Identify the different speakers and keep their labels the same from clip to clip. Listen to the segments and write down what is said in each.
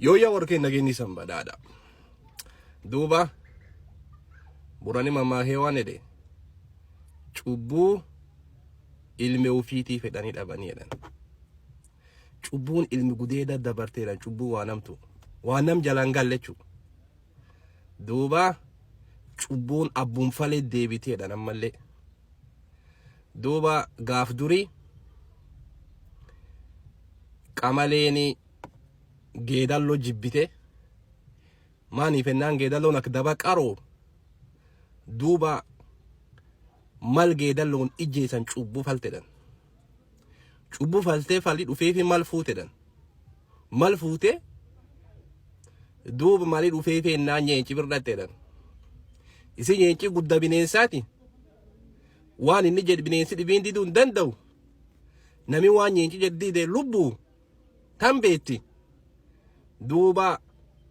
Speaker 1: Yooyyaa warqeen nageenyi san badhaadha. Duuba Borani mammaakee waan jedhe, cubbuu ilmi ofiitii fedhanii dhabanii jedhan. Cubbuun ilmi gudeeda dabarteedha, cubbuu waan hamtu. Waan nam jalaan galle jechuudha. Duuba cubbuun abbumfalee deebiteedha ammallee. Duuba gaaf durii qamaleen geedalloo jibbite. Maaniif ennaan geedalloon akka daba qaroo, duuba mal geedalloon ijjeessan cubbuu faltedhan. Cubbuu faltee falli dhufeefi mal fuutedhan. Mal fuute duuba mali dhufeefi ennaan nyeenci birdhattedhan. Isi nyeenci gudda bineensaati. Waan inni jedhu bineensi dhibiin diduu hin danda'u. Nami waan nyeenci jedhu dide lubbuu tan beetti. Duuba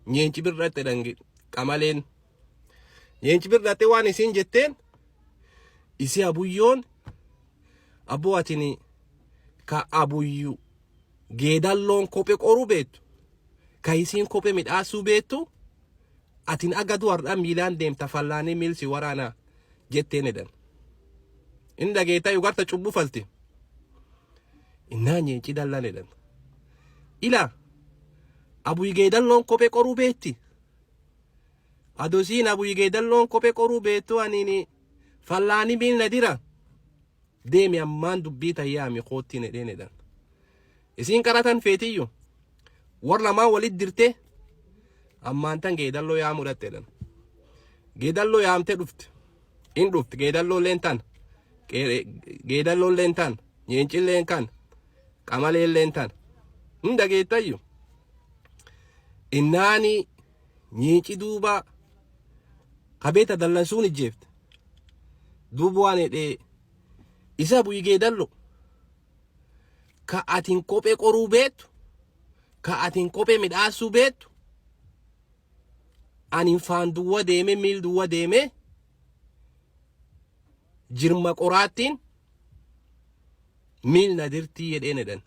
Speaker 1: nyeenci birdhattedhan qamaleen. Nyeenci birdhatte waan isiin jetteen, isi abuyyoon abboo atini ka abuyyu geedalloon kophee qoruu beektu, ka isiin kophee midhaasuu beektu, atin agadu har'a miilaan deemta, fallaanii miilsi waraanaa jetteen jedhan. Inni dhageettaa yugarta cubbuu falti. Innaa nyeenci dallan jedhan. Ila abuyyi geedalloon kophee qoruu beekti. Adosiin abuyyi geedalloon kophee qoruu beektu aniin fallaanii miilna dira. Deemi ammaan dubbii tayyaami koottiin jedheen jedhan. Isiin qaratan feetiyyu. Warra lamaan walit dirte ammaan tan geedalloo yaamuu dhatte jedhan. Geedalloo yaamtee dhufte. In dhufte geedalloo leen tan. Geedalloo leen tan. Nyeencin leen kan. Qamaleen leen tan. Hin dhageettayyu. Innaani nyeenci duuba kabeeta dallansuun ijjeefte. Duuba waan jedhee isa bu'i geedalloo. Ka atin kophee qoruu beektu, ka atin kophee midhaasuu beektu, anin faan duwwa deeme, miil duwwa deeme, jirma qoraattiin miil na dirtii jedheen jedhan.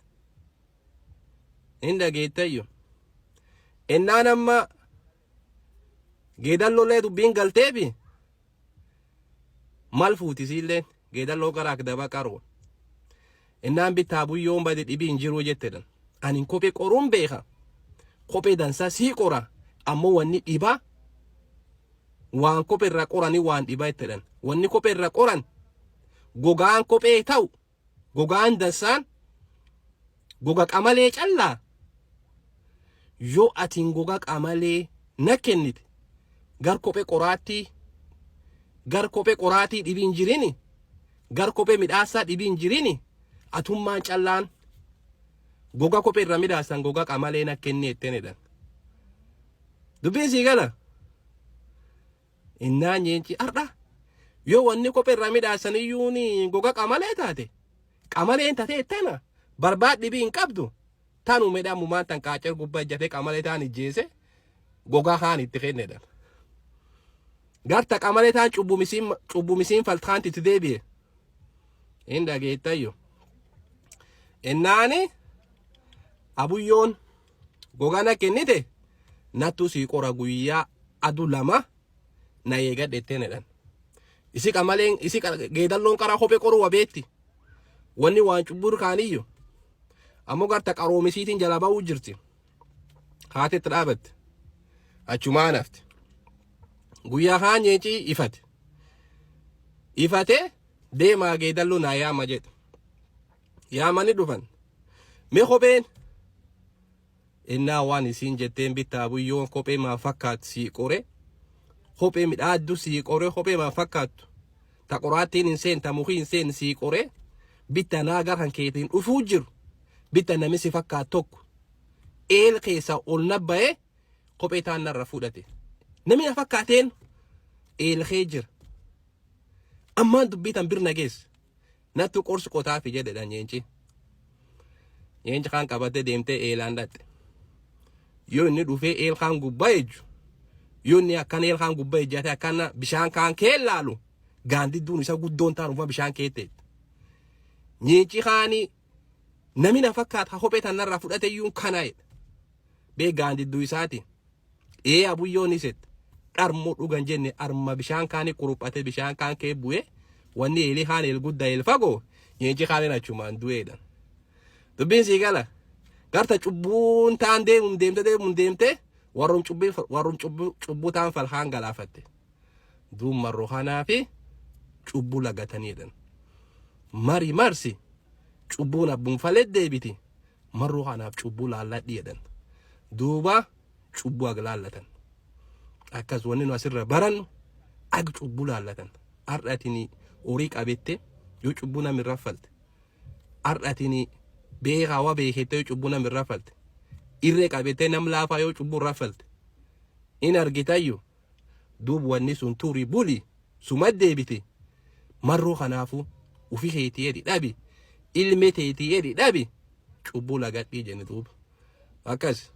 Speaker 1: Hin dhageettayyu. Ennaan amma geedalloollee dubbiin galteefi mal fuuti siilleen geedalloo gara akka daba qaroo. Innaan bittaa buyyoon bade dhibii hin jiruu jettedhan. Ani kophee qoruun beeka. Kophee dansaa sii qora. Ammoo wanni dhibaa waan kophee irra qoranii waan dhibaa jettedhan. Wanni kophee irra qoran gogaan kophee ta'u, gogaan dansaan goga qamalee callaa. Yoo atiin goga qamalee na kennite, gar kophee qoraattii, gar kophee qoraatii dhibii hin jirini, gar kophee midhaasaa dhibii hin jirini, atummaan callaan goga kophee irra midhaasan goga qamalee na kenni jetteen jedhan. Dubbiin sii gala. Innaa nyeenci har'a yoo wanni kophee irra midhaasan iyyuu goga qamalee taate, qamaleen tatee tana barbaad dhibii hin qabdu, tanu medhamumaan tan qaacar gubbaa ijjatee qamalee taan ijjeese gogaa kaan itti kennedha. Garta qamalee taan cubbumisiin faltaanti itti deebi'e. Hin dhageettayyo. Innaani abuyyoon gogaa na kennite nattu sii qora, guyyaa adu 2 na eegadhe itteen jedhan. Isi qamaleen isi geedalloon qaraa kophee qoruu wabeetti. Wanni waan cubbuu kaaniyyu. Ammoo garta qaroomisiitiin jala ba'uu jirti. Haati itti dhaabatte. Achumaan hafte. Guyyaa kaan nyeencii ifate. Ifate deemaa geedalloo naa yaama jedhe. Yaamanii dhufan. Mee kopheen innaa waan isiin jetteen, bittaa buyyoon kophee maa fakkaatu sii qore, kophee midhaaddu sii qore, kophee maa fakkaattu ta qoraattiin hin seen, ta mukii hin seen sii qore, bitta naa gar kan keetiin dhufuu jiru, bitta nami si fakkaatu tokko eel keessaa ol nabba'ee kophee taan narra fudhate, nami na fakkaateen eel kee jira, ammaan dubbii tan birna geesse, nattu qorsi qotaafi jedhedha nyeenci. Nyeenci kaan qabatee deemtee eelaan dhaqxe. Yoo inni dhufee eel kaan gubbaa ejju, yoo inni akkana eel kaan gubbaa ejjate, akkana bishaan kaan kee laalu, gaandidduun isa guddoon taan ufa bishaan keette. Nyeenci kaani nami na fakkaata kophee tanarraa fudhate iyyuu kana jedha. Bee gaandidduu isaati. Ee abuyyoon iset dharmu dhugan jenne arma bishaan kaani quruphate bishaan kaan kee bu'e wanni eelii kaan eel guddaa eel fagoo nyeenchi kaaniin achumaan du'eedha. Dubbiin sii gala. Garta cubbuun taan deemum deemte deemum deemte warrum cubbuu warrum cubbuu cubbuu taan falhaan galaafatte. Duub marroo kanaa fi cubbuu lagataniidhan. Mari marsi cubbuun abbum falee deebiti marroo kanaaf cubbuu laalladhi jedhan. Duuba cubbuu ag laallatan. Akkas wanni nu asirra barannu ag cubbuu laallatan. Har'atini horii qabette yoo cubbuu namirra falte. Har'atini beekaa waa beekette yoo cubbuu namirra falte. Irree qabettee nam laafaa yoo cubbuu irra falte. In argitayyu duub wanni sun turi buli suma deebite marroo kanaafu ufi keetii jedhi dhabi ilme teetii jedhi dhabi cubbuu lagadhii jenne duuba. Akkas.